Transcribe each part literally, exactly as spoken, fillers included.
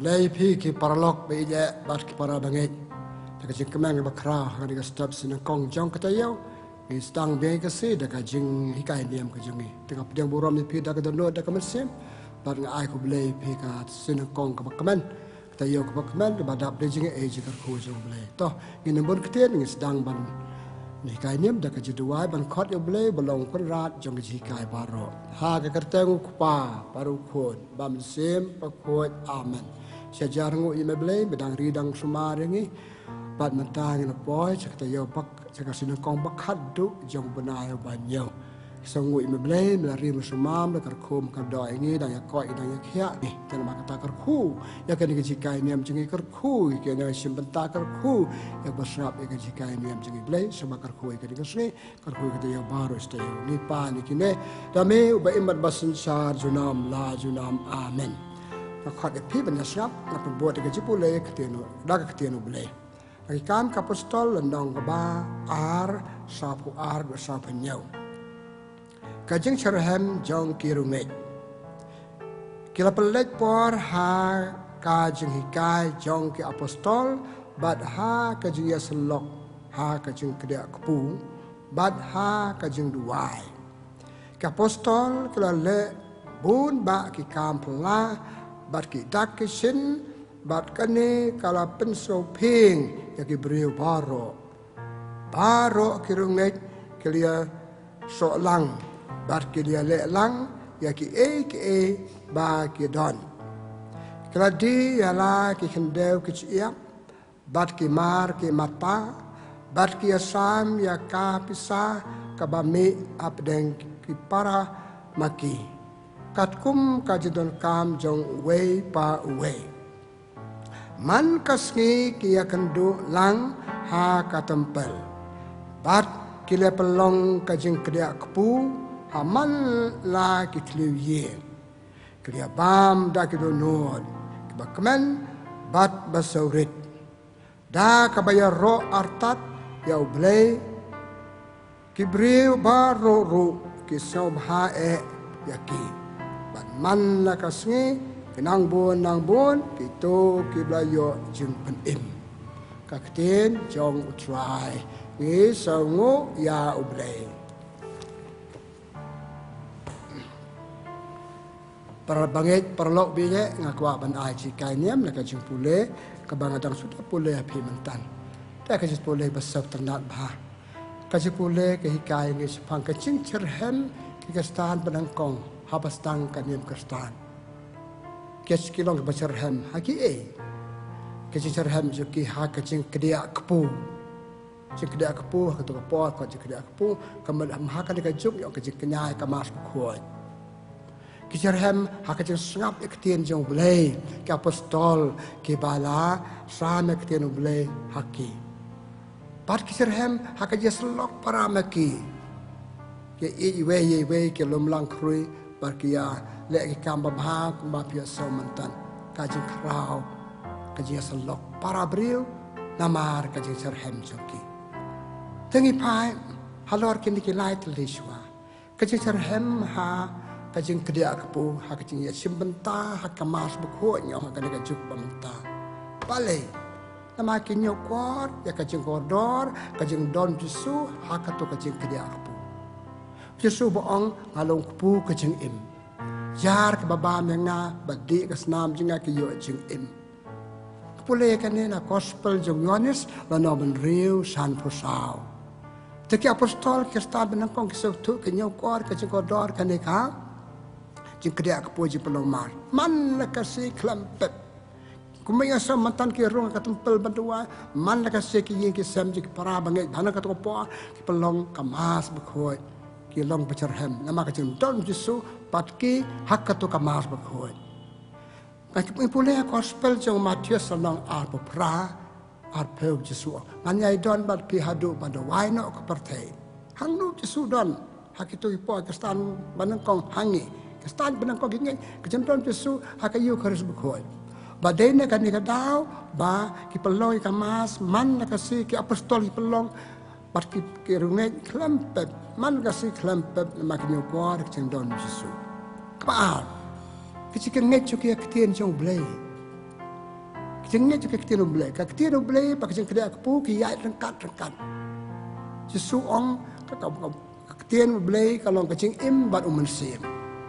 Khublei phi ki paralok ba ïeit bad ki para bangeit. Da ka jingkmen kaba khraw ha kane ka step sien nyngkong jong ka taïew, ngi sdang biang ka sngi da ka jinghikai niam ka jong ngi. Te nga pdiang burom ïa phi da ka dohnud da ka mynsiem, bad nga ai khublei phi ka sien nyngkong kaba kmen, ka taïew kaba kmen, kaba dap da jingaiei jingkyrkhu jong U Blei. To, ngin ym bun ktien, ngin sdang ban hikai niam da ka jingduwai ban khot ïa U Blei ba long u Kynrad jong ka jinghikai baroh. Ha ka kyrteng U Kpa, bad U Khun, bad U Mynsiem Bakhuid. Amen. Sha jar nguh ïa me Blei, me dang ri dang sumar ïa ngi. Bad mynta ngi la poi sha ka taïew bak, sha ka sien nyngkong ba khatduh jong u bnai uba hynñiew. Sha nguh ïa me Blei, me la ri me sumar, me la kyrkhu me kyrdoh ïa ngi, dang ïa koit dang ïa khiah. Te namar kata kyrkhu ïa kane ka jinghikai niam jong ngi, kyrkhu ïa kane ka shimbynta, kyrkhu ïa kaba sngap ïa ka jinghikai niam jong ngi Blei, sha ba kyrkhu ïa kane ka sngi. Kyrkhu ïa ka taïew baroh sha taïew. Ngi pan ïa kine da me uba im bad ba synshar junom la junom. Amen. Nga khot ïa phi ban ïa sngap, nga pynbud ïa ka jingpule ka ktien, da ka ktien U Blei. Ki Kam ki Apostol lynnong kaba ar, sawphew ar, sawphew hynñiew. Ka jingshitrhem jong ki riewngeit. Ki la pynleit por ha ka jinghikai jong ki apostol, bad ha ka jingïasyllok ha ka jingkdiah kpu, bad ha ka jingduwai. Ki apostol ki la leh bun bah ki kam phylla, bad ki dak ki shin, bad kane ka la pynsngewphieng ïa ki briew baroh. Baroh ki riewngeit ki la ïasoh lang, bad ki la ïaleh lang ïa kiei kiei ba ki don. Ki la die ïa la ki khyndew ki shyiap, bad ki mar ki matta, bad ki ïasam ïa ka pisa kaba mih hapdeng ki para ma ki, katkum ka jingdonkam jong uwei pa uwei. Man ka sngi ki ïakynduh lang ha ka templ, bad ki la pynlong ka jingkdiah kpu ha man la ki thliew ïing. Ki la bam da ki dohnud kiba kmen bad ba sawrit, da kaba ïaroh artat ïa U Blei. Ki briew baroh ruh ki sngewbha eh ïa ki. Bad man la ka sngi, ki nang bun nang bun kito kiba la ïoh jingpynim. Ka ktien jong U Trai. Ngi sngewnguh ïa U Blei. Para bangeit, paralok ba ïeit, nga kwah ban ai jinghikai niam na ka jingpule kaba nga dang shu pule ha phi mynta. Te ka jingpule ba sngewtynnat bha. Ka jingpule ka hikai ngi shaphang ka jingshitrhem ki Khristan ba nyngkong haba sdang ka niam Khristan. Ki long ba shitrhem ha kiei? Ka jingshitrhem jong ki ha ka jingkdiah kpu. Jingkdiah kpu ha kato ka por, ka jingkdiah kpu, ka mut ha kane ka juk ïa ka jingkñia ïa ka Mass Bakhuid. Ki shitrhem ha ka jingsngap ïa ka ktien jong U Blei, ki apostol kiba la sam ïa ka ktien U Blei ha ki. Bad ki shitrhem ha ka jingïasyllok para ma ki. Ki ïeit iwei ïa iwei, ki lum lang khrui, bad ki ïaleh ki kam babha kumba phi ïohsngew mynta. Ka jingkhraw, ka jingïasyllok para briew namar ka jingshitrhem jong ki. Te ngi phai halor kine ki lai tylli shuwa. Ka jingshitrhem ha ka jingkdiah kpu, ha ka jingïashim bynta ha ka Mass Bakhuid, ïa ha kane ka juk ba mynta. Balei? Namar ki ñiewkor ïa ka jingkordor, ka jingdon Jisu ha kato ka jingkdiah kpu. Jisu ba ong, nga long u kpu ka jingim. Ïar kaba bam ïa nga bad dih ka snam jong nga ki ïoh jingim. Pule ïa kane na Gospel jong u Ïoannis, lynnong ba hynriew, sanphew saw. Te ki apostol, ki Khristan ba nyngkong, ki sngewthuh, ki ñiewkor ka jingkordor kane ka jingkdiah kpu, jingpynlong Mass. Man la ka sngi khlem pep. Kumba ïohsngew mynta, ki rung ha ka templ ban duwai. Man la ka sngi ki ïing ki sem jong ki para bangeit, ha kane kato ka por ki pynlong ka Mass Bakhuid. Ki long ba shitrhem namar ka jingdon Jisu bad ki ha kato ka Mass Bakhuid. Ngi pule ha Gospel jong u Mathaios, lynnong arphew phra, arphew, Jisu ong, ngan ïai don bad phi haduh ban duwai noh ka pyrthei. Hangno Jisu don? Ha kito ki por, Khristan ba nyngkong, ha ngi Khristan ba nyngkong, ki ngeit ka jingdon Jisu ha ka Ïukharist Bakhuid. Bad dei na kane ka daw ba ki pynlong ïa ka Mass, man la ka sngi, ki apostol ki pynlong, bad ki, ki riewngeit khlem pep, man la ka sngi khlem pep, namar ki ñiewkor ka jingdon Jisu. Kaba ar, ka jingngeit jong ki ha ka ktien jong U Blei. Jingngeit jong ka ktien U Blei, ka ktien U Blei bad ka jingkdiah kpu ki ïaid ryngkat ryngkat. Jisu ong ka, ka, ka, ka ktien U Blei ka long ka jingim bad u mynsiem.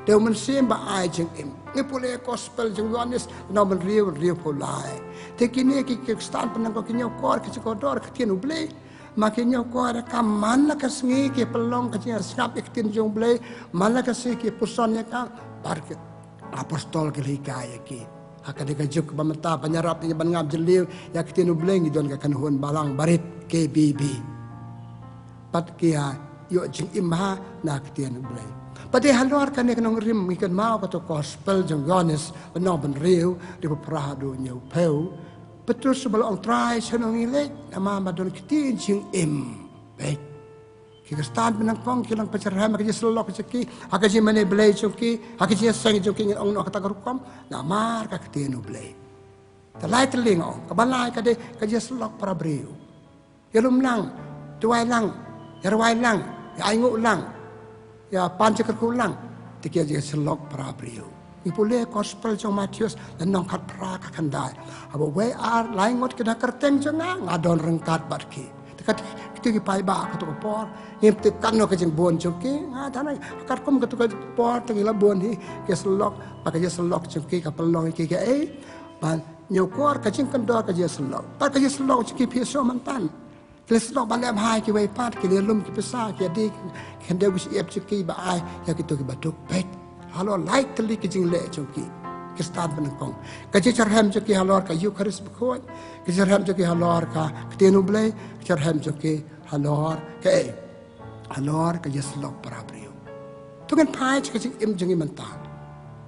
Te u mynsiem ba ai jingim. Ngi pule gospel jong u Ïoannis lynnong ba hynriew, hynriewphew lai. Te kine ki Khristan pynengkong ki ñiewkor ki jingkordor ka ktien U Blei. Ma ki ñiewkor ka man la ka sngi ki pynlong ka jingsngap ïa ka ktien jong U Blei, man la ka sngi ki puson ïa ka, bad ki apostol ki la hikai ïa ki. Ha kane ka juk ba mynta ban ïarap ïa ban ngam jylliew ïa ka ktien U Blei ngi don ka kynhun balang barit K B B. Bad ki ïa ïoh jingim ha na ka ktien U Blei. Bad dei halor kane ka nongrim ngi kynmaw kato ka gospel jong u Ïoannis lynnong ba hynriew, hynriewphew phra haduh hynñiewphew. Petrus ba la ong Trai, shano ngi leit, namar ba don ktien jingim. Peit. Ki Khristan pynengkong ki long pynshyrhem ha ka jingsyllok jong ki, ha ka jingmane Blei jong ki, ha ka jingïaseng jong ki, ngin ong noh kata ka rukom, namar ka ktien U Blei. Te lai tylli nga ong, kaba lai ka dei ka jingsyllok para briew. Ïalum lang, duwai lang, ïarwai lang, ïa ainguh lang, ïa pan jingkyrkhu lang. Te ki ïa jingsyllok para briew. Ngi pule gospel jong u Mathaios lynnong khatphra ka khyndai. Haba wei ar lai ngut ki don ha kyrteng jong nga, nga don ryngkat bad ki. Te kat, kito ki paidbah kato ka por, ngim tip katno ka jingbun jong ki. Nga tang katkum kato ka por te ngi la bun hi, ki syllok, bad ka jingsyllok jong ki ka pynlong ïa ki kaei. Bad ñiewkor ka jingkyndor ka jingsyllok, bad ka jingsyllok jong ki phi sngewthuh mynta. Ki la syllok ban leh bha ïa kiwei pat, ki la lum ki pisa, ki ïa die, ki khyndew ki shyiap jong ki ba ai ïa kito kiba duk. Peit, halor lai tylli ki jingleh jong ki Khristan pynengkong. Ka jingsyrhem jong ki halor ka Eukharist bakhuid, ka jingsyrhem jong ki halor ka ktien U Blei, ka jingsyrhem jong ki halor kaei, halor ka jingsyllok para briew. To ngin phai sha ka jingim jong ngi mynta.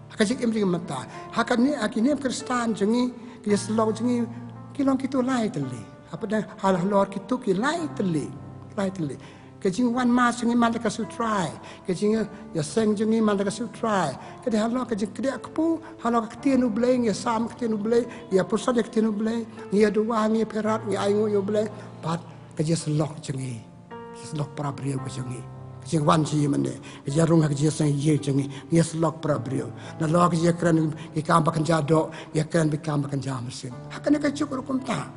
Ha ka jingim jong ngi mynta, ha kane, ha ki niam Khristan jong ngi, ka jingsyllok jong ngi ki long kito lai tylli. Hapdeng halor kito ki lai tylli, lai tylli. Ka jingwan mass jong ngi man la ka sngi U Trai, ka jingïaseng jong ngi man la ka sngi U Trai. Ka dei halor ka jingkdiah kpu, halor ka ktien U Blei, ngi ïasam ka ktien U Blei, ngi ïa puson ïa ka ktien U Blei, ngi ïa duwai, ngi ïa pyrkhat, ngi ainguh ïa U Blei. Bad ka jingsyllok jong ngi, ka jingsyllok para briew ka jong ngi. Ka jingwan sha ïingmane, ka jingrung ha ka jingïaseng ïing jong ngi, ngi ïasyllok para briew. Nalor ka jingïakren ki kam ba kynja doh, ngi ïakren ki kam ba kynja mynsiem. Ha kane ka juk ruh kumta.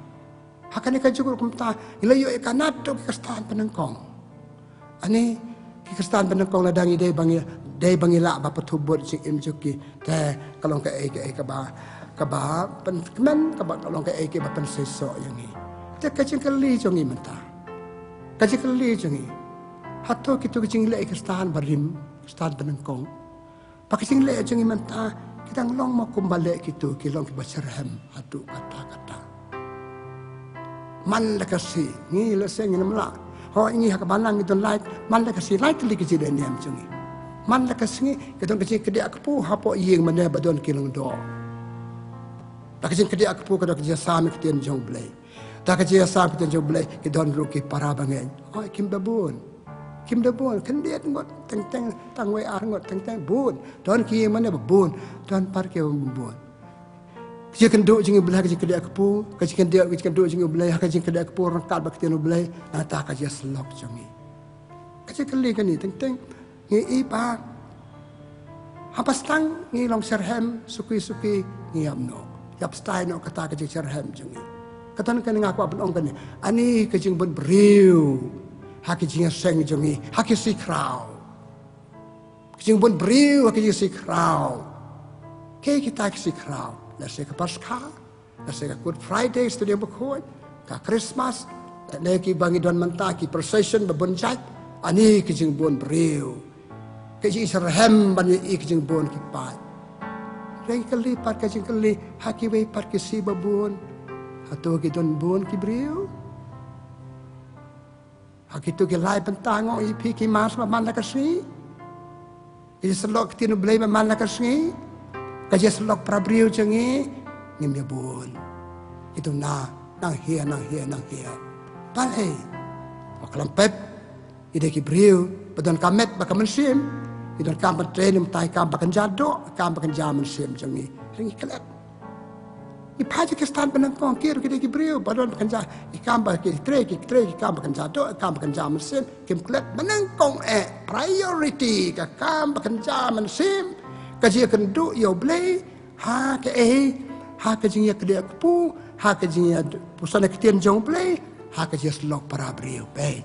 Ha kane ka juk ruh kumta, ngi la ïoh ïa ka naduh ki Khristan pynengkong. Ani, ki Khristan pynengkong lada ngi dei ba ngi, dei ba ngi lah ba pynthubud jingim jong ki, te ka long kaei kaei kaba, kaba pynkmen, kaba ka long kaei kaba pynseisoh ïa ngi. Te ka jingkylli jong ngi mynta, ka jingkylli jong ngi, hato kito ki jingleh Khristan barim, Khristan pynengkong, ba ki jingleh jong ngi mynta ki dang long mo kumba leh kito ki long kiba shitrhem haduh katta katta? Man la ka sngi, ngi la seng ngi namla. Hooid, ngi ha ka balang ngi don lai, man la ka sngi lai tylli ki jingdon niam jong ngi. Man la ka sngi ki don ka jingkdiah kpu hapoh ïingmane ba don ki lyngdoh. Da ka jingkdiah kpu ka don ka jingsam ïa ka ktien jong U Blei. Da ka jingsam ïa ka ktien jong U Blei ki don ruh ki para bangeit. Hooid, kim da bun. Kim da bun, khyndiat ngut teng teng, tang wei ar ngut teng teng, bun. Don ki ïingmane ba bun, don pat kiba bun. Ka jingkynduh jong ngi U Blei ha ka jingkdiah kpu, ka jingkynduh, ka jingkynduh jong ngi U Blei ha ka jingkdiah kpu ryngkat bad ka ktien U Blei, nangta ka jingsyllok jong ngi. Ka jingkylli kane teng teng, ngi i ba haba sdang ngi long shitrhem suki suki, ngi ïap noh. Ïap stai noh kata ka jingshitrhem jong ngi. Kata kane nga kwah ban ong kane, ani ka jingbun briew ha ka jingïaseng jong ngi, ha ka sngi khraw. Ka jingbun briew ha ka jingsikhraw. Kaei kita ki sngi khraw? Lehse ka Paskha, lehse ka Good Friday, Shiteng Bakhuid, ka Christmas, lane kiba ngi don mynta ki procession ba bun jait. Ani ka jingbun briew, ka jingshitrhem ban ïohi ka jingbun ki paid. Te ngi kylli pat ka jingkylli, ha kiwei pat ki sngi ba bun, hato ki don bun ki briew? Ha kito ki lai bynta nga ong ïa phi, ki mass ba man la ka sngi, ka jingsyllok ktien U Blei ba man la ka sngi, ka jingsyllok para briew jong ngi, ngim ïa bun. Ki duna nang hiar, nang hiar, nang hiar. Balei? Ba khlem pep ngi dei ki briew ba donkam met bad ka mynsiem. Ngi donkam ban trei na ka bynta kam ba kynja doh, kam ba kynja mynsiem jong ngi. Ngi klet. Ngi phai sha ki Khristan pynengkong, ki ruh ki dei ki briew ba don ba kynja, ki kam ba ki trei, ki trei ki kam ba kynja doh, ki kam ba kynja mynsiem. Kim klet mynengkong eh, priority ka kam ba kynja mynsiem, ka jingïakynduh ïa U Blei, ha kaei, ha ka jingïakdiah kpu, Ha ka jingïapuson ha ka ktien jong U Blei, ha ka jingïasyllok para briew. Peit.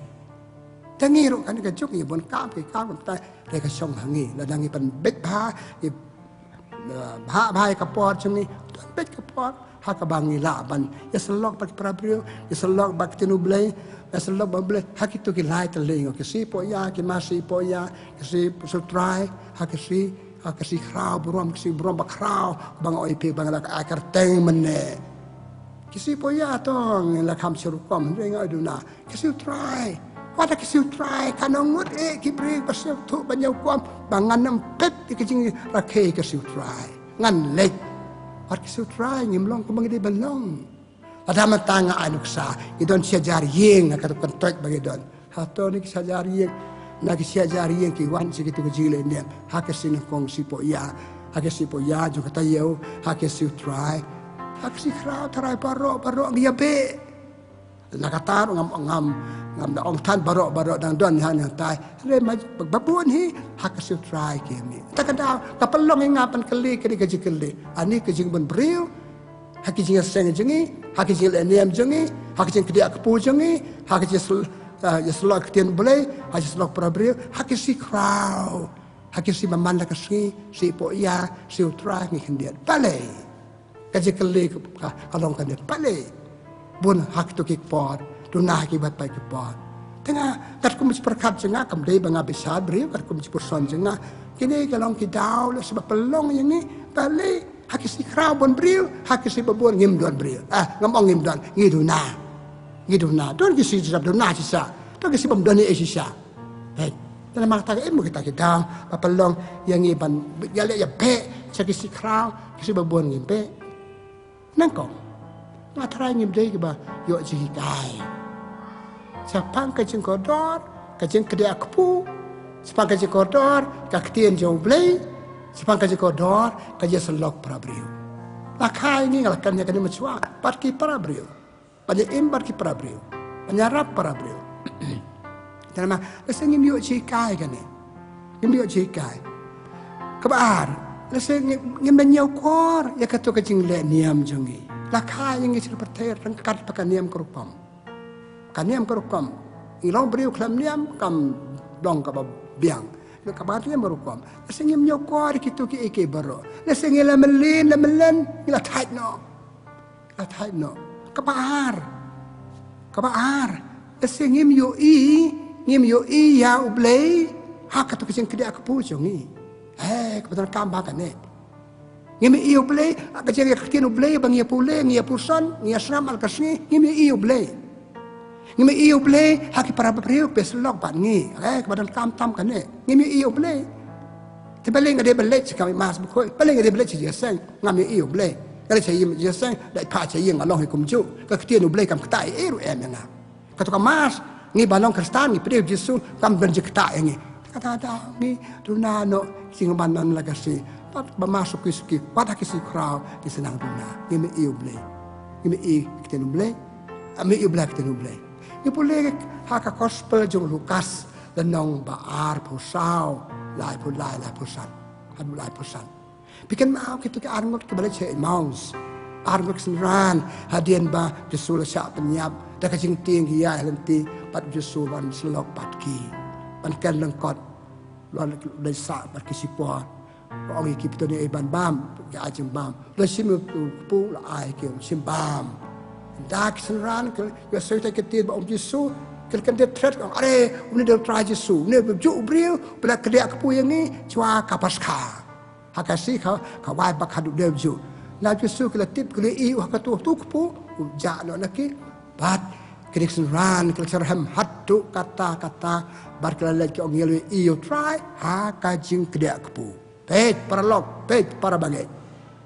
Te ngi ruh kane ka juk ngi bun kam ki kam kumta, te ka shong ha ngi. Lada ngi pynbeit bha, ngi, eh, bha bha ïa ka por jong ngi, pynbeit ka por ha kaba ngi lah ban ïasyllok bad ki para briew, ïasyllok bad ka ktien U Blei, ïasyllok bad U Blei ha kito ki lai tylli, ki sngi poh ïa, ki masi poh ïa, ki sngi sutrai, ha ki sngi, ha ki sngi khraw burom, ki sngi burom ba khraw, ba nga ong ïa phi ba nga la ai kyrteng mynne. Ki sngi poh ïa to ngi la kham shu rukom, hynrei nga ong duna, ki sngi U Trai. Wat ha ki sngi U Trai, kan ym ngut eh ki briew ba sngewthuh ban ïahukum, ba ngan ym peit ïa ka jingrakhe ki sngi U Trai. Ngan leit. Wat ki sngi U Trai ngim long kumba ngi dei ban long. Lada mynta nga ai nuksa, ngi don shi hajar ïing ha kato ka kyntoit ba ngi don. Hato na ki shi hajar ïing, na ki shi hajar ïing ki wan sha kito ki jingleh niam ha ki sngi nyngkong, sngi poh ïa, ha ki sngi poh ïa jong ka taïew, ha ki sngi U Trai, ha ki sngi khraw tharai baroh baroh ngi ïa beh. Na kata ruh ngam, ngam, ngam da ong than baroh baroh dang don ha nangtai. Hynrei ma, ba bun hi ha ki sngi U Trai ki mih. Te ka daw ka pynlong ïa nga ban kylli kane ka jingkylli. Ani ka jingbun briew ha ki jingïaseng jong ngi, ha ki jingleh niam jong ngi, ha ki jingkdiah kpu jong ngi, ha ki jingsl-, ah, ïasyllok ktien U Blei, ha ki jingïasyllok para briew, ha ki sngi khraw, ha ki sngi ba man la ka sngi, sngi poh ïa, sngi U Trai, ngi khyndiat. Balei? Ka jingkylli ka, ka, ka long kane, balei? Bun ha kito ki por, duna ha ki bad pat ki por. Te nga, katkum ka jingpyrkhat jong nga, kam dei ba nga bishar briew, katkum ka jingpuson jong nga. Kine ki long ki daw la shu ba pynlong ïa ngi, balei ha ki sngi khraw bun briew, ha ki sngi ba bun ngim don briew. Ah, ngam ong ngim don, ngi duna. Ngi duna, don ki sngi shisha duna shisha. Don ki sngi bym don ei shisha. Hei, te namar kata ka im kita ki daw ba pynlong ïa ngi ban ïaleh ïabeh sha ki sngi khraw, ki sngi ba bun ngim beh. Nyngkong, nga tharai ngim dei kiba ïoh jinghikai. Shaphang ka jingkordor ka jingkdiah kpu, shaphang ka jingkordor ka ktien jong U Blei, shaphang ka jingkordor ka jingïasyllok para briew. La kha ïa ngi, nga la kren ïa kane mynshuwa bad ki para briew, ban ïa im bad ki para briew, ban ïarap para briew. Te namar lehse ngim ïoh jinghikai kane. Ngim ïoh jinghikai. Kaba ar, lehse ngim, ngim da ñiewkor ïa kato ka jingleh niam jong ngi. La kha ïa ngi sha ka pyrthei ryngkat bad ka niam ka rukom. Ka niam ka rukom. Ngi long briew khlem niam kam long kaba biang. Kaba niam ka rukom. Lehse ngim ñiewkor ïa kito kiei kiei baroh. Lehse ngi la mlien, la mlien, ngi la thait noh. La thait noh. Kaba ar. Kaba ar. Lehse ngim ïohi, ngim ïohi ïa U Blei ha kato ka jingkdiah kpu jong ngi. Eh, kaba donkam ba kane. Ngim ïohi U Blei ha ka jingïaktien U Blei ba ngi ïa pule, ngi ïa puson, ngi ïa sngap ha ka sngi, ngim ïohi U Blei. Ngim ïohi U Blei ha ki para briew ba ïasyllok bad ngi. Eh, kaba donkam tam kane. Ngim ïohi U Blei. Te balei nga dei ban leit sha ka Mass Bakhuid? Balei nga dei ban leit sha jingïaseng? Ngam ïohi U Blei. Nga leit sha ïing jingïaseng, leit phah sha ïing, nga long hi kumjuh. Ka ktien U Blei kam ktah ei ei ruh em ïa nga. Kato ka Mass, ngi ba long Khristan, ngi pdiang U Jisu, kam don jingktah ïa ngi. Kata kata ngi duna noh, sngewbha ban don la ka sngi. Bad ba Mass suki suki, bad ha ki sngi khraw, ngi sdang duna. Ngim ïohi U Blei. Ngim ïohi ka ktien U Blei. Ngim ïohi U Blei ka ktien U Blei. Ngi pule ha ka Gospel jong u Lukas, lynnong ba arphew saw, laiphew lai, laiphew san. Haduh laiphew san. Phi kynmaw kito ki arngut kiba leit sha Emmaus. Arngut ki synran, hadien ba U Jisu u la shah pynïap, da ka jingtieng ki ïaid lynti bad U Jisu ban syllok bad ki. Ban kren lyngkot, u la leit sah bad ki shipor. U ong ïa ki, phi don ei ban bam, ki ai jingbam. U la shim u kpu, u la ai ki, u shim bam. Ynda ki synran ki ïohsngew ïa ka ktien ba ong U Jisu, ki la kyndit thret, ki ong, are, une u dei U Trai Jisu, une u juh u briew ba la kdiah kpu ïa ngi shuwa ka Paskha. Ha ka sngi ka, ka wai bak haduh dewjuh. Ynda U Jisu ki la tip, ki la ïohi ha kato u kpu, u jah noh na ki. Bad kine ki synran ki la syrhem haduh katta katta. Bad ki la leit ki ong, ngi la ïohi U Trai ha ka jingkdiah kpu. Peit paralok, peit para bangeit.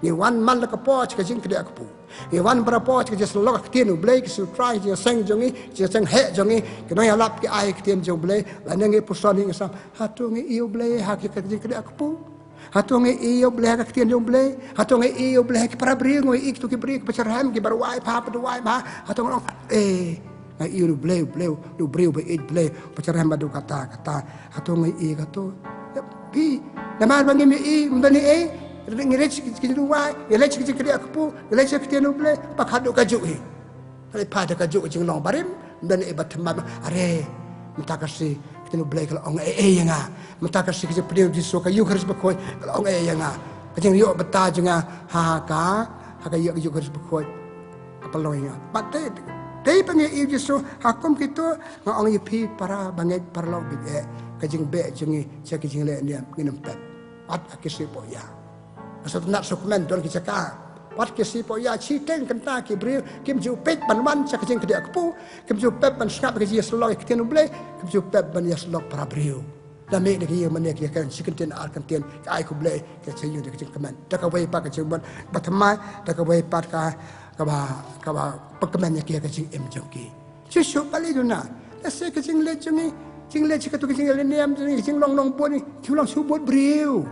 Ngi wan man la ka por sha ka jingkdiah kpu. Ngi wan para por sha ka jingïasyllok ka ktien U Blei, ka ktien U Trai, ka jingïaseng jong ngi, ka jingïaseng heh jong ngi. Ki nongïalap ki ai ka ktien jong U Blei, lane ngi puson, ngi sam. Hato ngi ïohi U Blei ha ka jingkdiah kpu? Hato ngi ïohi U Blei ha ka ktien jong U Blei? Hato ngi ïohi U Blei ha ki para briew, ngi ïohi kito ki briew kiba syrhem, kiba rwai bha, ba rwai bha? Hato ngi ong, eh, nga ïohi U Blei, U Blei, u briew ba ïeit Blei, ba syrhem ba dei kata kata. Hato ngi ïohi kato? Ïa phi, namar ba ngim ïohi, ym don ei ei. Ngi leit sha ka jingduwai, ngi leit sha ka jingkdiah kpu, ngi leit sha ka ktien U Blei, ba ka duh kajuh hi. Hynrei pat da kajuh ka jinglong barim, ym don ei ba thymmai ba, are, mynta ka sngi ka ktien U Blei ka la ong ei ei ïa nga. Mynta ka sngi ka jingpynim Jisu, ka Ïukharist Bakhuid ka la ong ei ei ïa nga. Ka jingïoh bynta jong nga ha ka, ha ka ïoh, ka Ïukharist Bakhuid ka pynlong ïa nga. Bad te, te ba ngi ïohi Jisu, ha kum kito, nga ong ïa phi para bangeit paralok bangeit, ka jingbeh jong ngi sha ka jingleh niam ngin ym pep. Wat ha ki sngi poh ïa. Ka sngewtynnat sngewkmen don ki jaka. Wat ki sngi poh ïa, shiteng kynta ki briew kim ju peit ban wan sha ka jingkdiah kpu, kim ju pep ban sngap ka jingïasyllok ïa ka ktien U Blei, kim ju pep ban ïasyllok para briew. La mih na ki ïing mane ki ïakren shi kyntien ar kyntien, ka ai khublei, ka shah ïoh da ka jingkmen. Da kawei pat ka jingmut ba thymmai, da kawei pat ka, kaba, kaba pynkmen ïa ki ha ka jingim jong ki. Shuh shuh balei duna? Lehse ka jingleit jong ngi, jingleit sha kato ka jingleh niam jong ngi, ka jinglong nongbud ngi, jinglong shu bud briew.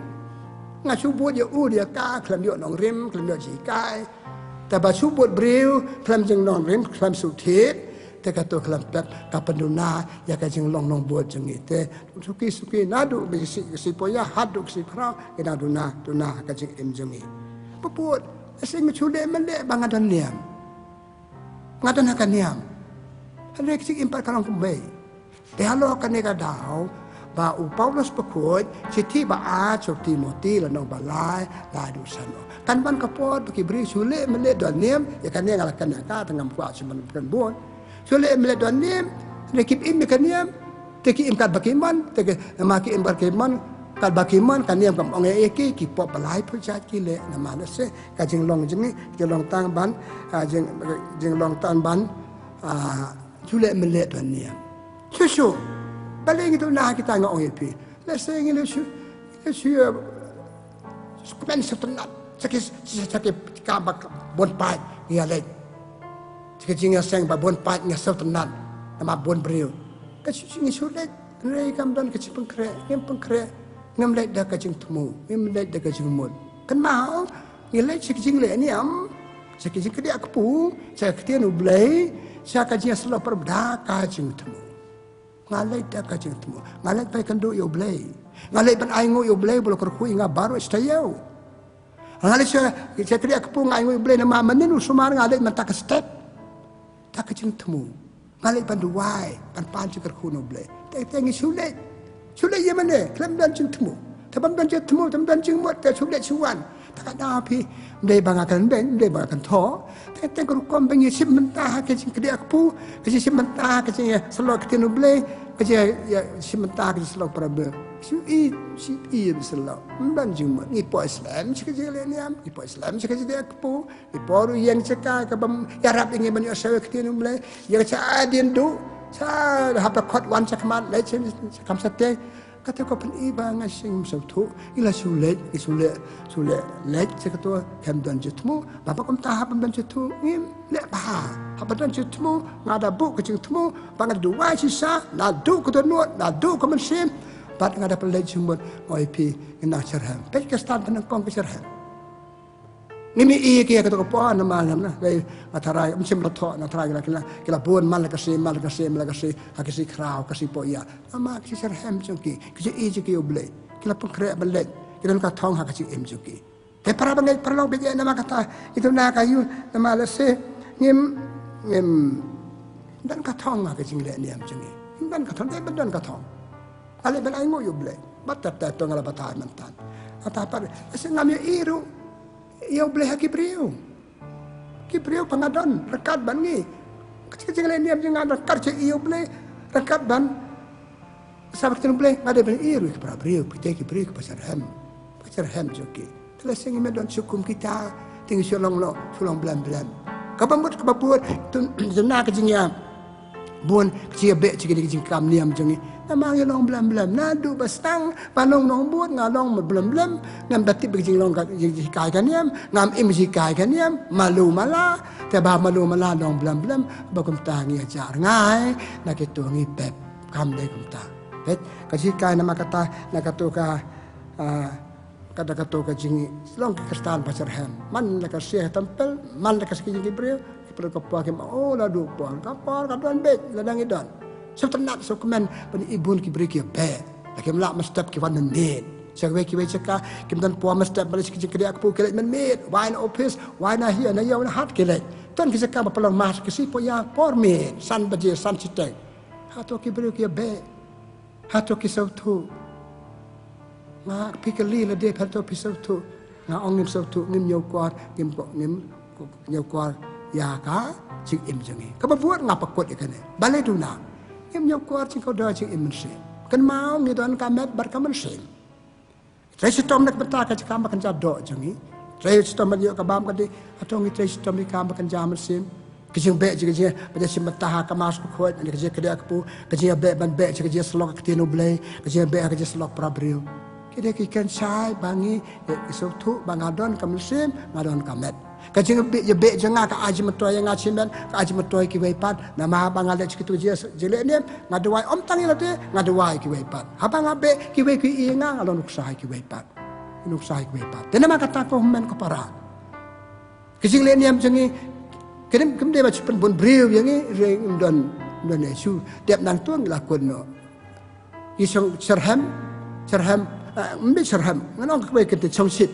Nga shu bud ïa u ïa ka, khlem ïoh nongrim, khlem ïoh jinghikai. Te ba shu bud briew, khlem jingnongrim, khlem shu thied, te kato khlem pep ka pynduna ïa ka jinglong nongbud jong ngi. Te suki suki naduh ba ka sngi, ka sngi poh ïa haduh ka sngi khraw, ngi dang duna, duna ha ka jingim jong ngi. Ba bud, lehse ngi shu leh mynleh ba nga don niam. Nga don ha ka niam. Hynrei ka jingim pat ka long kumwei. Te halor kane ka daw ba u Paulus Bakhuid, shithi ba ar sha u Timothy, lynnong ba lai, lai haduh san. Kan wan ka por ba ki briew shu leh mynleh don niam, ïa kane nga la kren ïa ka, te ngam kwah shu ban kren bun. Shu leh mynleh don niam, hynrei kim im ïa ka niam, te ki im katba ki mon, te ki, namar ki im katba ki mon, katba ki mon, ka niam kam ong ei ei ïa ki, ki pop ba lai pyrshah ki leh, namar lehse ka jinglong jong ngi, jinglong tang ban, ah, jing, jinglong tang ban, ah, shu leh mynleh don niam. Shuh shuh. Balei ngi duna kita, nga ong ïa phi. Lehse ngi leit shu, leit shu, ah, sngewkmen sngewtynnat. Sha ki, sha ki kam ba bun paid ngi ïaleit. Sha ki jingïaseng ba bun paid ngi sngewtynnat namar bun briew. Ka shu, shu, ngi shu leit, hynrei kam don ka jingpynkhreh, ngim pynkhreh, ngim leit da ka jingthmu, ngim leit da ka jingmut. Kynmaw, ngi leit sha ka jingleh niam, sha ka jingkdiah kpu, sha ka ktien U Blei, sha ka jingïasyllok para briew da ka jingthmu. Nga leit da ka jingthmu. Nga leit ban ïakynduh ïa U Blei. Nga leit ban ainguh ïa U Blei ba u la kyrkhu ïa nga baroh shi taïew. Nga leit sha, sha kdiah kpu, nga ainguh ïa U Blei namar mynnin u sumar, nga leit mynta ka step. Da ka jingthmu. Nga leit ban duwai, ban pan jingkyrkhu na U Blei. Te, te ngi shu leit. Shu leit ïa mane, khlem don jingthmu. Te bym don jingthmu, te bym don jingmut, te shu leit shu wan. Te ka daw phi, ym dei ba nga kren beiñ, ym dei ba nga kynthoh. Te, te ka rukom ba ngi shim bynta ha ka jingkdiah kpu, ka jingshim bynta ha ka jingïasyllok ktien U Blei, ka jing, ïa, shim bynta ha ka jingïasyllok para briew. Shu i, shu i ïa ba syllok. Ym don jingmut, ngi poi slem sha ka jingleh niam, ngi poi slem sha ka jingkdiah kpu. Ngi poi ruh ïeng sha ka, ka bym ïarap ïa ngi ban ïohsngew ïa ka ktien U Blei. Ïeng sha, ai dien duh. Sha hap da khot wan sha khmat, leit sha, sha kam shatei. Kata ka pyni ba nga sngewsih sngewthuh. Ngi la shu leit, ngi shu leit, shu leit, leit sha kato, khlem don jingthmu. Ba, ba kumta hap ban don jingthmu, ngim leh bha. Hap ban don jingthmu, nga da buh ka jingthmu, ba nga da duwai shisha, naduh ka dohnud, naduh ka mynsiem. Bad nga da pynleit jingmut, nga ong ïa phi, ngin nang shitrhem. Peit ka stand ba nyngkong ka shitrhem. Ngim ïohi ïa ki ha kato ka por namar, namar, lei, nga tharai, ym shym la thoh, nga tharai ki la, ki la, ki la bun man la ka sngi, man la ka sngi, man la ka sngi, ha ki sngi khraw, ka sngi poh ïa. Namar ki shitrhem jong ki, ki ju ïohi jong ki ïa U Blei, ki la pynkhreh ban leit, ki don ka thong ha ka jingim jong ki. Te para bangeit paralok bangeit, namar kata, ïa kata ka ïa u, namar lehse, ngim, ngim don ka thong ha ka jingleh niam jong ngi. Ngim don ka thong, dei ban don ka thong. Nga leit ban ainguh ïa U Blei. Bad te, te to nga la batai mynta. Kata pat, lehse ngam ïohi ruh ïa U Blei ha ki briew. Ki briew ba nga don ryngkat bad ngi. Ka jing, ka jingleh niam jong nga ryngkat sha ïa U Blei, ryngkat ban sha ba ka ktien U Blei, nga dei ban ïohi ruh ïa ki para briew, kita ki briew kiba shitrhem. Ba shitrhem jong ki. Te lehse ngim don shuh kum kita, te ngi shu long, long, shu long blem blem. Kaba mut kaba bud, to, to na ka jingïa bun, ka jingïabeh, jong kine ki jingkam niam jong ngi. Namar ngi long blem blem. Naduh ba sdang ban long nongbud, nga long blem blem. Ngam da tip ba ka jinglong ka, jing, jinghikai ka niam. Ngam im jinghikai ka niam. Malu mala. Te ba malu mala long blem blem. Ba kumta ngi hajar ngai. Na kito ngi pep. Kam dei kumta. Pep. Ka jinghikai namar kata, na kato ka, ah, Ka da kato ka jing, long ki Khristan ba shitrhem. Man la ka sha templ, man la ka sha ki jingkibriew, ki briew ka por ki ma, oh, la duh por, ka por ka don beit, la dang i don. Sngewtynnat sngewkmen, ban i bun ki briew ki beh. La kim lah mynstep ki wan mynmiet. Sha kiwei kiwei jaka kim don por mynstep ban leit sha ki jingkdiah kpu, ki leit mynmiet, wai na office, wai na hi na ïew na hat ki leit. Don ki jaka ba pynlong mass ki sngi por ïa por miet, san baje, san shiteng. Hato ki briew ki ïa beh? Hato ki sngewthuh? Nga phi kylli lade, hato phi sngewthuh? Nga ong ngim sngewthuh, ngim ñiew kwar, ngim ko, ngim ko, ñiew kwar ïa ka jingim jong ngi. Kaba bud nga pynkut ïa kane. Balei duna? Ngim ñiew kwar jingkordor jingim mynsiem. Kynmaw ngi don ka met bad ka mynsiem. Trei shitom na ka bynta ka jingkam ba kynja doh jong ngi. Trei shitom ban ïoh ka bam ka dih. Hato ngi trei shitom ïa ka ba kynja mynsiem? Ka jingbeh jong ka jingim ba jia shim bynta ha ka mass ka khuid, ka jingkdiah kpu, ka jingïabeh ban beh jong ka jingïasyllok ka ktien U Blei, ka jingbeh ka jingïasyllok para briew. Ki dei ki kynshai ba ngi, eh, sngewthuh ba nga don ka mynsiem, nga don ka met. Ka jingïabeh, ïabeh jong nga ka ai jingmyntoi ïa nga shimet, ka ai jingmyntoi kiwei pat. Namar haba nga leit sha kitu ki jing, jingleh niam, nga duwai ym tang ïa lade, nga duwai kiwei pat. Haba nga beh, kiwei ki ïohi ïa nga, nga long nuksa ïa kiwei pat. Nuksa ïa kiwei pat. Te namar kata ko hynmen ko para, ka jingleh niam jong ngi, ka dei, kam dei ba shu pynbun briew ïa ngi, ring ym don, ym don issue. Dep nangta ngi la kut noh. Ngi shong syrhem, syrhem, eh, ym dei syrhem, ngan ong kawei ka te shongshit.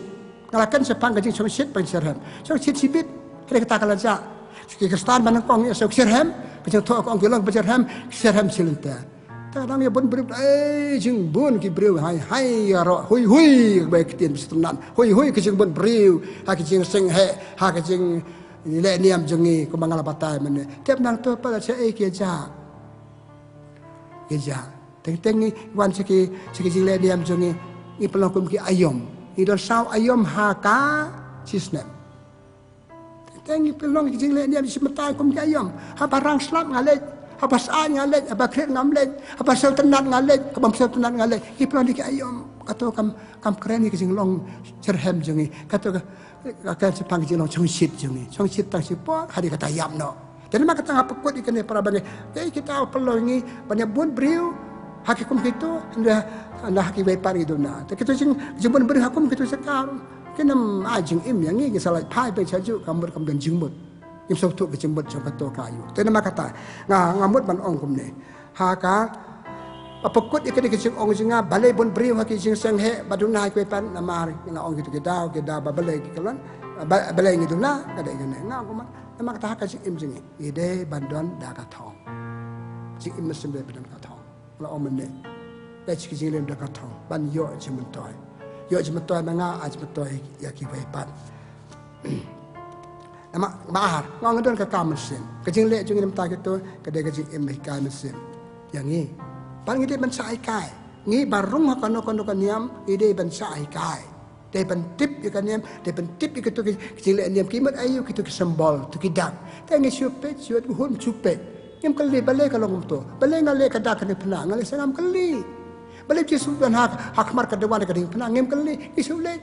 Nga la kren shaphang ka jingshongshit bad syrhem. Shongshit shibit, ka dei kata ka la jia. Ki Khristan ba nyngkong ïa shong syrhem, ka jingthoh ka ong ki long ba syrhem, syrhem shilynter. Te dang ïa bun briew, eh, jingbun ki briew, hai, hai, ïaroh, hui, hui, kaba ktien ba sngewtynnat. Hui, hui, ka jingbun briew, ha ka jingseng heh, ha ka jingleh niam jong ngi, kumba nga la batai mynne. Tip nangta pat la sha ei ki jia. Ki jia. Teng teng ngi wan sha ki, sha ki jingleh niam jong ngi, ngi pynlong kum ki aïom. Ngi don saw aïom ha ka shisnem. Teng teng ngi pynlong ki jingleh niam shi mynta kum ki aïom. Haba rang slap nga leit, haba sah nga leit, haba khriat ngam leit, haba sngewtynnat nga leit, haba sngewtynnat nga leit. Ngi pynlong ki aïom. Kato kam, kam kren ïa ki jinglong syrhem jong ngi. Kato ka, ka, ka shaphang ki jinglong shongshit jong ngi. Shongshit tang shi por, ha dei kata ïap noh. Te namar kata nga pynkut ïa kane para bangeit. Te kita pynlong ngi ban ïa bun briew ha ki kum kito, hynrei ha kiwei pat ngi duna. Te kito jing, jingbun briew ha kum kito jaka ruh kim ai jingim ïa ngi, ngi sa lait phai beit sha juh, ka mut kam don jingmut. Ngim sngewthuh ka jingmut jong kato ka aïu. Te namar kata nga, nga mut ban ong kumne. Ha ka, ba pynkut ïa kane ka jingong jong nga, balei bun briew ha ki jingseng heh ba duna ha kiwei pat, namar nga ong kito ki daw, ki daw ba balei ki kyllon, ba, balei ngi duna, ka dei kane. Nga ong kumne, namar kata ha ka jingim jong ngi, ngi dei ban don da ka thong. Jingim mynsiem dei ban don ka thong. La ong mynne. Leit sha ki jingleh niam da ka thong ban ïoh jingmyntoi. Ïoh jingmyntoi ma nga, ai jingmyntoi ïa kiwei pat. Namar, namar nga ong don ka kam mynsiem. Ka jingleh jong ngi na bynta kito ka dei ka jingim hikai mynsiem ïa ngi. Bad ngi dei ban shah hikai. Ngi ba rung ha kano kano ka niam, ngi dei ban shah hikai. Dei ban tip ïa ka niam, dei ban tip ïa kito ki, ki jingleh niam, ki mut aïu kito ki symbol, kito ki dak. Te ngi shu peit, shu hun, shu peit. Ngim kylli balei ka long kumto. Balei nga leh ka dak ka diengphna, nga leh sngewsih, ngam kylli. Balei Jisu don ha, ha khmat ka dewan ka diengphna, ngim kylli. Ngi shu leit,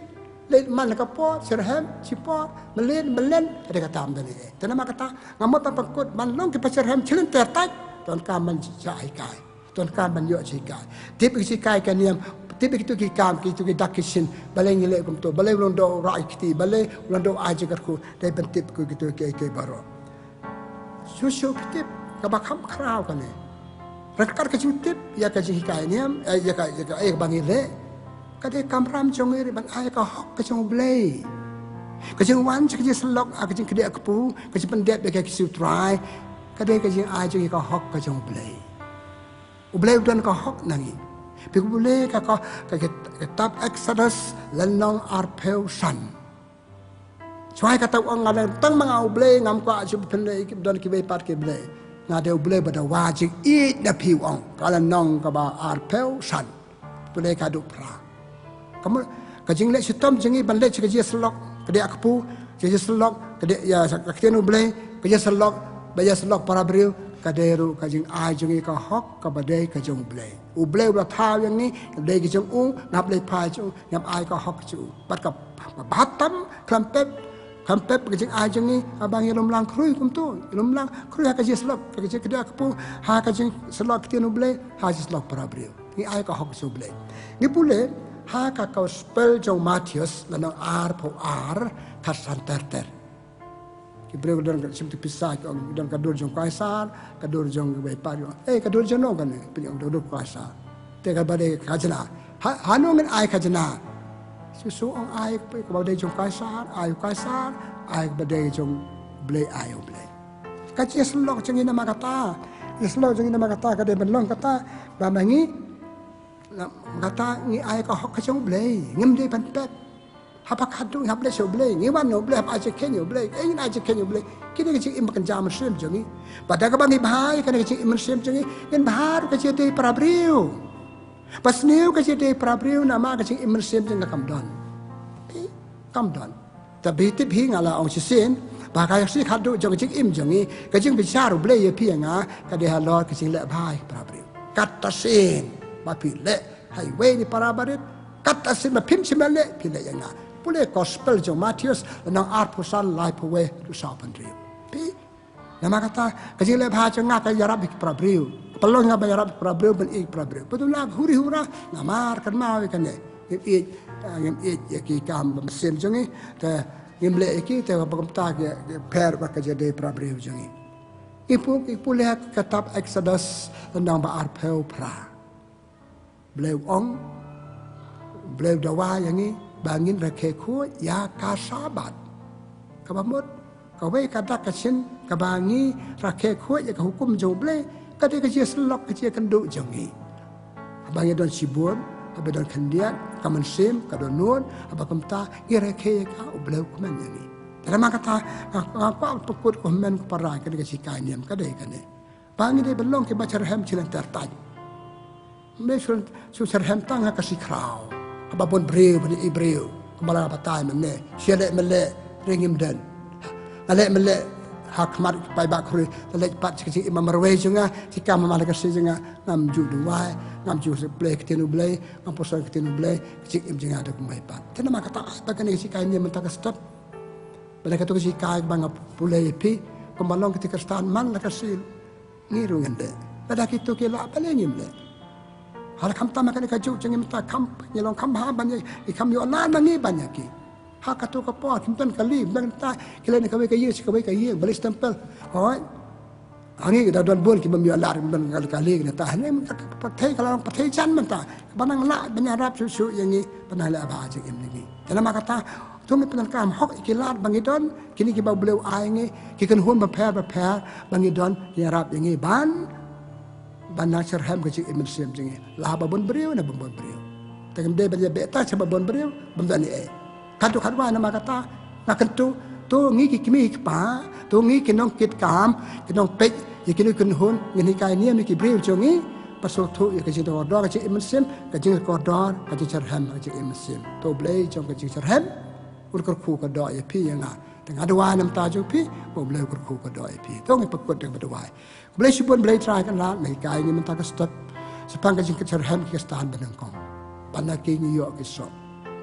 leit man ka por, syrhem, shipor, mlien, mlien, ka dei kata ym don ei. Te namar kata nga mut ban pynkut ban long kiba syrhem shilynter, tait, donkam ban shah hikai. Donkam ban ïoh jinghikai. Tip ïa ki jinghikai ka niam, tip ïa kito ki kam, kito ki dak ki shin. Balei ngi leh kumto, balei u lyngdoh u rah ki kti, balei u lyngdoh u ai jingkyrkhu, dei ban tip ïa kito kiei kiei baroh. Shuh shuh phi tip, kaba kham khraw kane. Ryngkat ka jingtip ïa ka jinghikai niam, eh, ïa ka, ïa ka, eh, ba ngi leh. Ka dei ka kamram jong ngi ruh ban ai ka hok ka jong U Blei. Ka jingwan sha ka jingsyllok, ah, ka jingkdiah kpu, ka jingpyndep ïa ka ktien U Trai. Ka dei ka jingai jong ngi ka hok ka jong U Blei. U Blei u don ka hok na ngi. Phi klet ka, ka, ka, ka kitab Exodus lynnong arphew san. Shuwa kata u ong, nga dang tang ma nga U Blei, ngam kwah shuh phin leh, ki don kiwei pat ki blei. Nga dei U Blei ba dawa jingïeit na phi, u ong. Ka lynnong kaba arphew san. Pule ka duh phra. Ka mut, ka jingleh shitom jong ngi ban leit sha ka jingïasyllok, ka dei kpu, ka jingïasyllok, ka dei ïa ka ktien U Blei, ka jingïasyllok, ba ïasyllok para briew, ka dei ruh ka jingai jong ngi ka hok, kaba dei ka jong U Blei. U Blei u la thaw ïa ngi, dei ka jong u, ngap leit phai jong u, ngap ai ka hok jong u. Bad ka, ka bha tam, khlem pep, khlem pep ka jingai jong ngi, haba ngi lum lang khrui kumto, lum lang khrui ha ka jingïasyllok, ka jingkdiah kpu, ha ka jingïasyllok ktien U Blei, ha ka jingïasyllok para briew. Ngi ai ka hok sha U Blei. Ngi pule ha ka gospel jong u Mathaios lynnong arphew ar, khatsan ter ter. Ki briew ki don ka shim tu pisa, ki ong don ka dur jong u Kaisar, ka dur jong kiwei pat, ki ong, eh, ka dur jong no kane, pyn ong ka dur Kaisar. Te kaba dei ka khajna. Ha, hano ngin ai khajna? Jisu ong ai kaba dei jong Kaisar, ai u Kaisar, ai kaba dei jong Blei, ai u Blei. Ka jingïasyllok jong ngi namar kata, ïasyllok jong ngi namar kata ka dei ban long kata ba ma ngi, namar kata ngi ai ka hok ka jong u Blei, ngim dei ban pep. Haba khadduh ngi hap leit sha u Blei, ngi wan na u Blei, hap ai jingkheiñ ïa u Blei, eh, ngin ai jingkheiñ ïa u Blei. Kine ki jingim ba kynja mynsiem jong ngi. Bad da kaba ngi bha ïa kane ka jingim mynsiem jong ngi, ngin bha ruh ka jingïadei para briew. Ba sniew ka jingïadei para briew namar ka jingim mynsiem jong nga kam don. Eh, kam don. Te phi tip hi, nga la ong shisien ba ka ïa shi khadduh jong ka jingim jong ngi, ka jingbishar u Blei ïa phi ïa nga ka dei halor ka jingleh bha ïa para briew. Katta sien ba phi leh ha iwei na i para barit, katta sien ba phim shym la leh phi leh ïa nga. Pule gospel jong Mathaios lynnong arphew san, laiphew wei haduh sawphew hynriew. Phi Namar kata, ka jingleh bha jong nga ka ïarap ïa ki para briew. Ka pynlong ïa nga ban ïarap ïa ki para briew, ban ïeit ïa ki para briew. Bad u la huri hura, namar kynmaw ïa kane. Ngim ïeit, ah, ngim ïeit ïa ki kam mynsiem jong ngi. Te ngim leh ïa ki, te ba kumta ki, ki pher bad ka jingïadei para briew jong ngi. Ngi pu, ngi pule ha ka kitab Exodus lynnong ba arphew phra. Blei u ong, Blei u dawa ïa ngi ba ngin rakhe khuid ïa ka Sabbath. Kaba mut, kawei ka dak ka shin kaba ngi rakhe khuid ïa ka hukum jong u Blei, ka dei ka jingïasyllok, ka jingïakynduh jong ngi. Haba ngi don shibun, haba don khyndiat, ka mynsiem ka dohnud, haba kumta ngi rakhe ïa ka, u Blei u kmen ïa ngi. Te namar kata nga, nga kwah pynkut ko hynmen ko para, ka dei ka jinghikai niam ka dei kane. Ba ngi dei ban long kiba cherhem sha lynter Thaiñ. Ym dei shu, shu cherhem tang ha ka sngi khraw. Haba bun briew, bun i briew. Kumba la batai mynne. Shu leh mynleh, ring im den. Nga leh mynleh ha khmat paidbah khuri. Nga leh pat sha ka jingim marwei jong nga, sha ka kam ha la ka sngi jong nga. Ngam ju duwai, ngam ju pule ktien u Blei, ngam pyrshang ktien u Blei, ka jingim jong nga da kumwei pat. Te namar kata ba kane ka jinghikai niam mynta ka step. Ba la kato ka jinghikai ba nga pule ïa phi, kumba long kito ki Khristan man la ka sngi. Ngi ruh ngin leh. Lada kito ki lah balei ngim leh? Haba kham tam ha kane ka juk jong ngi mynta kham, ngi long kham bha ban ïa, ngi kham ïoh lad ma ngi ban ïa ki. Ha kato ka por, kim don kali, kim don kata, ki leit na kawei ka ïing sha kawei ka ïing, balei stempel. Hooid. Ha ngi ki da don bun ki bym ïoh lad, kim don kali, kali, ki da tah. Hynrei mynta ka pyrthei ka la long pyrthei jan mynta. Ba nang lah ban ïarap shuh shuh ïa ngi, ban nang leh bha jingim ïa ngi. Te namar kata, to ngin pyndonkam hok ïa ki lad ba ngi don, kine kiba u Blei u ai ngi, ki kynhun bapher bapher ba ngi don, ki ïarap ïa ngi ban, ban nang cherhem ka jingim mynsiem jong ngi. La ha ba bun briew ne bym bun briew. Te ngim dei ban ïa beh tang sha ba bun briew, bym don ei ei. Khadduh khadwai namar kata, nga kyntu, to ngi ki kmie ki kpa, to ngi ki nongkitkam, ki nongpeit ïa kine ki kynhun, ngin hikai niam ïa ki briew jong ngi, ba sngewthuh ïa ka jingkordor ka jingim mynsiem, ka jingkordor ka jingcherhem ka jingim mynsiem. To Blei jong ka jingcherhem un kyrkhu kyrdoh ïa phi ïa nga. Te nga duwai na bynta jong phi ba u Blei u kyrkhu kyrdoh ïa phi. To ngin pynkut da kaba duwai. Khublei shibun Blei Trai Kynrad, la hikai ngi mynta ka step shaphang ka jingcherhem ki Khristan ba nyngkong. Ba na ki ngi ïoh ki soh.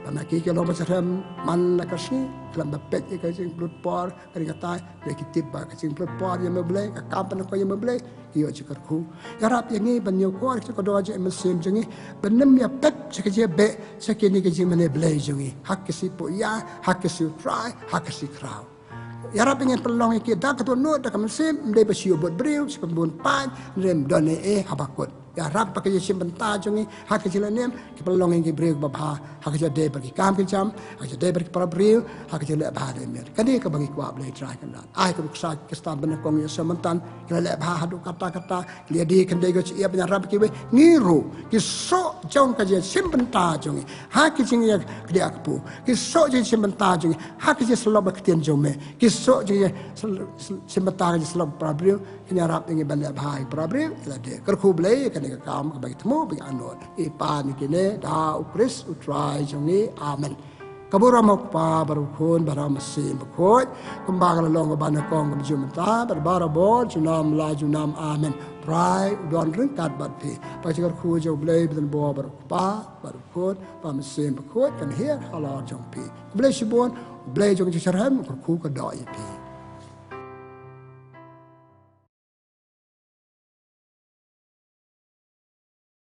Ba na ki ki long ba cherhem man la ka sngi, khlem da peit ïa ka jingpynlut por, ka dei kata, ïa ki tip ba ka jingpynlut por ïa me Blei, ka kam pynlut ïa me Blei, ki ïoh jingkyrkhu. Ïarap ïa ngi ban ïoh kwah ïa ka jingkordor jingim mynsiem jong ngi, ban ym ïa pep sha ka jingïabeh sha kine ki jingmane Blei jong ngi. Ha ka sngi Puhia, ha ka sngi U Trai, ha ka sngi Khraw. Ïarap ïa ngi pynlong ïa ki da ka dohnud da ka mynsiem, ym dei ba shu ïa bud briew, shu ïa bud paid, ym don ei ei ha ba kut. Ïarap ba ka jingshim bynta jong ngi ha ka jingïalam, ki pynlong ïa ngi ki briew kiba bha ha ka jingïadei bad ki kam ki jam, ha ka jingïadei bad ki para briew, ha ka jingleh bha ne miet. Kane kaba ngi kwah Blei Trai Kynrad. Ai ka nuksa ki Khristan ba nyngkong ïa sha mynta ki la leh bha haduh katta katta, ki la ïadei khyndiat, ki ïa ban ïarap kiwei. Ngi ruh ki soh jong ka jingshim bynta jong ngi ha ka jingïakynduh kpu, ki soh jong ka jingshim bynta jong ngi ha ka jingïasyllok bad ka ktien jong me, ki soh jong ka jingshim bynta ka jingïasyllok bad para briew, kin ïarap ïa ngi ban leh bha ïa para briew. Ïa lade kyrkhu Blei ïa kane ka kam kaba ngi thmu ba ngi anot. Ngi pan ïa kine da U Khrist U Trai jong ngi. Amen. Ka burom U Kpa bad U Khun bad U Mynsiem Bakhuid, kumba ka la long kaba nyngkong, kumjuh mynta bad barabor, junom la junom. Amen. Trai u don ryngkat bad phi. Ba ka jingkyrkhu jong U Blei ba don bor bad U Kpa bad U Khun bad U Mynsiem Bakhuid kan hiar halor jong phi. Khublei shibun, U Blei jong ka jingcherhem un kyrkhu kyrdoh ïa phi.